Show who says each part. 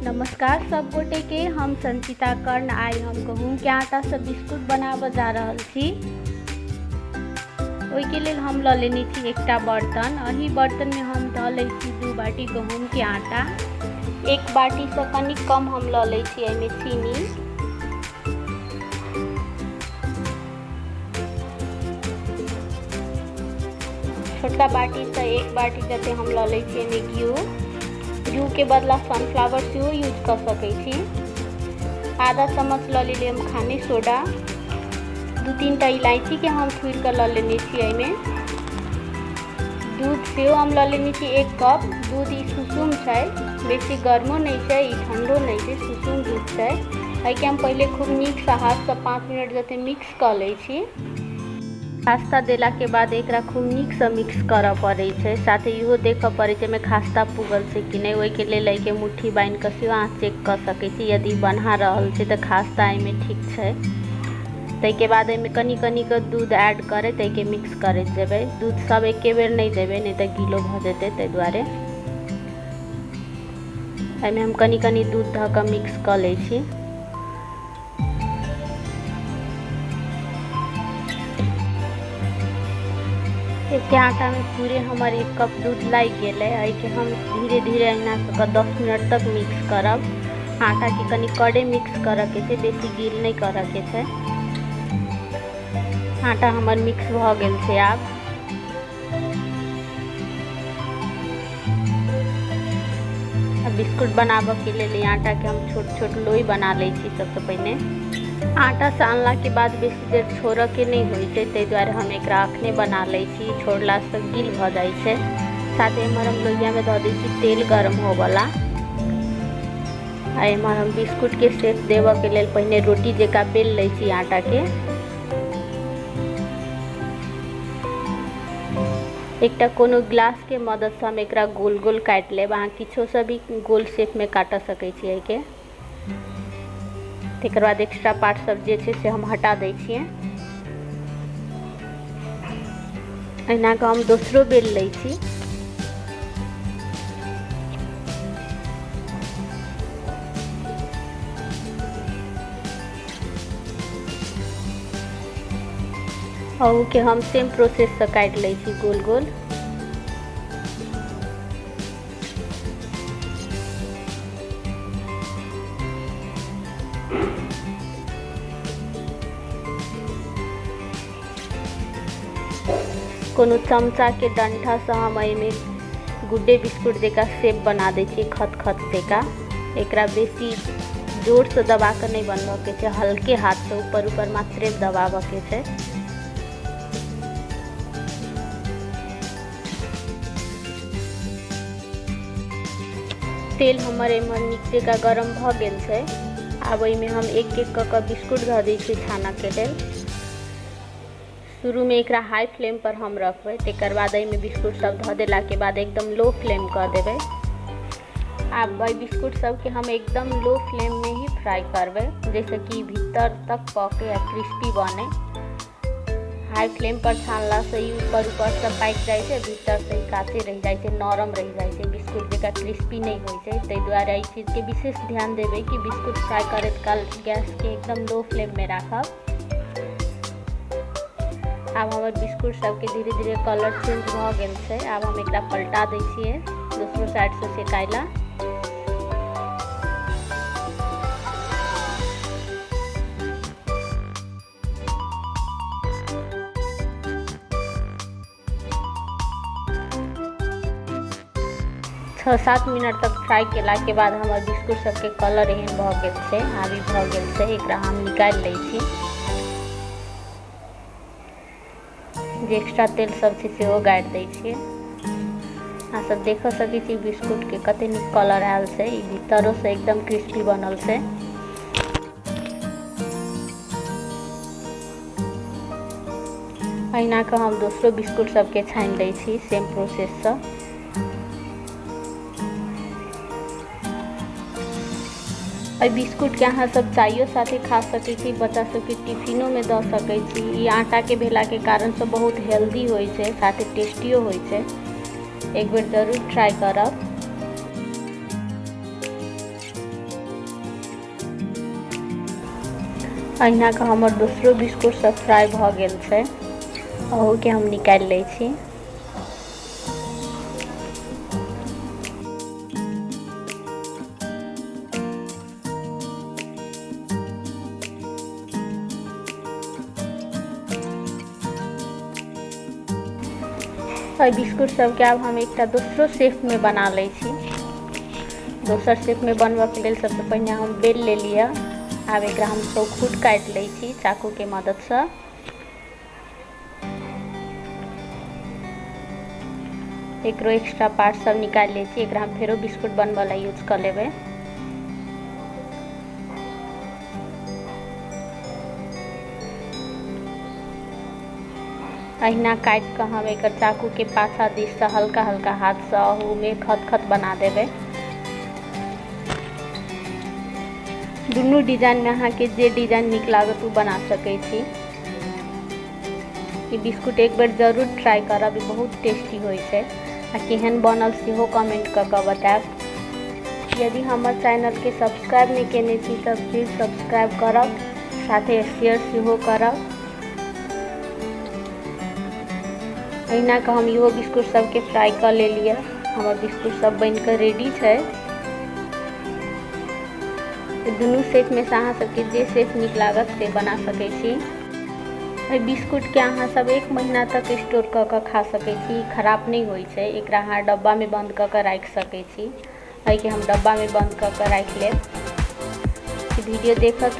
Speaker 1: नमस्कार सब गोटे के, हम संचिता कर्ण। आइ हम गहूँम के आटा से बिस्कुट बनाबऽ जा रहल छी। ओहिके लेल हम लऽ लेने छी एकटा बर्तन। एहि बर्तन में हम धऽ लै छी 2 बाटी गहूँम के आटा। 1 बाटी से कनि कम हम लऽ लै छी एहिमे चीनी। छोटका बाटी से 1 बाटी जते हम लऽ लै छी एहिमे घिउ। घिउ के बदला सनफ्लावर सेहो यूज कऽ सकै छी। आधा चम्मच लऽ लेलियै हम खाने सोडा। 2-3 टा इलायची के हम थुरि कऽ लऽ लेने छी एहिमे। दूध सेहो हम लऽ लेने छी 1 कप। दूध ई सुसुम छै, बेसी गर्मो नहि छै, ई ठण्डो नहि छै, सुसुम दूध छै। एहिके हम पहिले खूब नीकसँ हाथसँ 5 मिनट जते मिक्स कऽ लै छी। खास्ता देलाके बाद एकरा खूब नीकसँ मिक्स करऽ पड़ै छै। साथे इहो देखऽ पड़ै छै एहिमे खास्ता पुगल छै कि नहि। ओहिके लेल एहिके मुट्ठी बान्हि कऽ सेहो अहाँ चेक कऽ सकै छी। यदि बन्हा रहल छै तऽ खास्ता एहिमे ठीक छै। ताहिके बाद एहिमे कनि कनि कऽ दूध ऐड करैत एहिके मिक्स करैत जेबै। दूध सब एके बेर नहि देबै, नहि तऽ गीलो भऽ जेतै। ताहि दुआरे एहिमे हम कनि कनि दूध धऽ कऽ मिक्स कऽ लै छी। एते आटा में पूरे हमर 1 कप दूध लागि गेलै। एहिके हम धीरे धीरे अहिना कऽ कऽ 10 मिनट तक मिक्स करब। आटा के कनि कड़े मिक्स करऽ के छै, बेसी गील नहि करऽ के छै। आटा हमर मिक्स भऽ गेल छै। आब बिस्कुट बनाबऽ के लेल ई आटा के हम छोट छोट लोई बना लै छी। सबसँ पहिने आटा सानला के बाद बेसी देर छोड़ऽ के नहि होइ छै, ताहि दुआरे हम एकरा अखने बना लै छी। छोड़लासँ गील भऽ जाइ छै। साथे एम्हर हम लोहियामे धऽ दै छी तेल गरम होबऽला। आ एम्हर हम बिस्कुटके शेप देबऽ के लेल पहिने रोटी जकाँ बेल लै छी आटाके। एकटा कोनो ग्लास के मदद से हम एकरा गोल गोल काटि लेब। अहाँ किछो से भी गोल शेप में काटि सकै छी एहिके। तकर बाद एक्स्ट्रा पार्ट सब जे छै से हम हटा दै छियै। एहिना कऽ हम दोसरो बेल लै छी। अहूके हम सेम प्रोसेससँ काटि लै छी गोल गोल। कोनो चमचाके डंठासँ हम एहिमे गुड्डे बिस्कुट जकाँ शेप बना दै छियै, खत खत जकाँ। एकरा बेसी जोरसँ दबा कऽ नहि बनबऽके छै, हल्के हाथसँ ऊपर ऊपर मात्रे दबाबऽके छै। तेल हमर एम्हर नीक जकाँ गरम भऽ गेल छै। आब एहिमे हम एक एक कऽ कऽ बिस्कुट धऽ दै छियै छानऽके लेल। शुरूमे एकरा हाई फ्लेम पर हम रखबै, तकर बाद एहिमे बिस्कुट सब धऽ देलाके बाद एकदम लो फ्लेम कऽ देबै। आब एहि बिस्कुट सबके हम एकदम लो फ्लेम में ही फ्राई करबै, जैसे कि भीतर तक पके आ क्रिस्पी बने। हाई फ्लेम पर छानला से ई ऊपर ऊपर से पाकि जाइ छै, भीतर से ई काचे रहि जाइ छै, नरम रहि जाइ छै, बिस्कुट जकाँ क्रिस्पी नहि होइ छै। ताहि दुआरे एहि चीजके विशेष ध्यान देबै कि बिस्कुट फ्राई करैत काल गैसके एकदम लो फ्लेम में राखब। आब हमर बिस्कुट सबके धीरे धीरे कलर चेंज भऽ गेल छै। आब हम एकरा पलटा दै छियै दोसरो साइडसँ सेकाय ला। 6-7 मिनट तक फ्राई केलाके बाद हमर बिस्कुट सबके कलर एहन भऽ गेल छै, आबी भऽ गेल छै। एकरा हम निकालि लै छी। जे एक्स्ट्रा तेल सब छै सेहो गाड़ि दै छियै। अहाँ सब देख सकै छी बिस्कुटके कते नीक कलर आयल छै, ई भीतरोसँ एकदम क्रिस्पी बनल छै। अहिना कऽ हम दोसरो बिस्कुट सबके छानि लै छी सेम प्रोसेससँ। एहि बिस्कुटके अहाँ सब चाइयो साथे खा सकै छी, बच्चा सबके टिफिनोमे दऽ सकै छी। ई आटाके भेलाके कारणसँ बहुत हेल्दी होइ छै, साथे टेस्टियो होइ छै। एक बेर जरूर ट्राई करब। अहिना कऽ हमर दोसरो बिस्कुट सब फ्राइ भऽ गेल छै। ओहोके हम निकालि लै छी। एहि बिस्कुट सबके आब हम एकटा दोसरो शेपमे बना लै छी। दोसर शेपमे बनबऽके लेल सबसँ पहिने हम बेल लेलियै। आब एकरा हम चौखूट काटि लै छी चाकूके मददसँ। एकरो एक्स्ट्रा पार्ट सब निकालि लै छी। एकरा हम फेरो बिस्कुट बनबऽ लए यूज कऽ लेबै। अहिना काटि कऽ हम एकर चाकूके पाछा दिससँ हल्का हल्का हाथसँ ओहूमे खत खत बना देबै। दुनू डिजाइनमे अहाँके जे डिजाइन नीक लागत ओ बना सकै छी। ई बिस्कुट एक बेर जरूर ट्राई करब, ई बहुत टेस्टी होइ छै। आ केहन बनल सेहो कमेंट कऽ कऽ बतायब। यदि हमर चैनलके सब्सक्राइब नहि केने छी तऽ प्लीज सब्सक्राइब करब, साथे शेयर सेहो करब। अहिना कऽ हम इहो बिस्कुट सबके फ्राई कऽ लेलियै। हमर बिस्कुट सब बनि कऽ रेडी छै। दुनू शेपमे सँ अहाँ सबके जे शेप नीक लागत से बना सकै छी। एहि बिस्कुटके अहाँ सब 1 महीना तक स्टोर कऽ कऽ खा सकै छी, खराब नहि होइ छै। एकरा अहाँ डब्बामे बन्द कऽ कऽ राखि सकै छी। एहिके हम डब्बामे बन्द कऽ कऽ राखि लेब। वीडियो देखऽके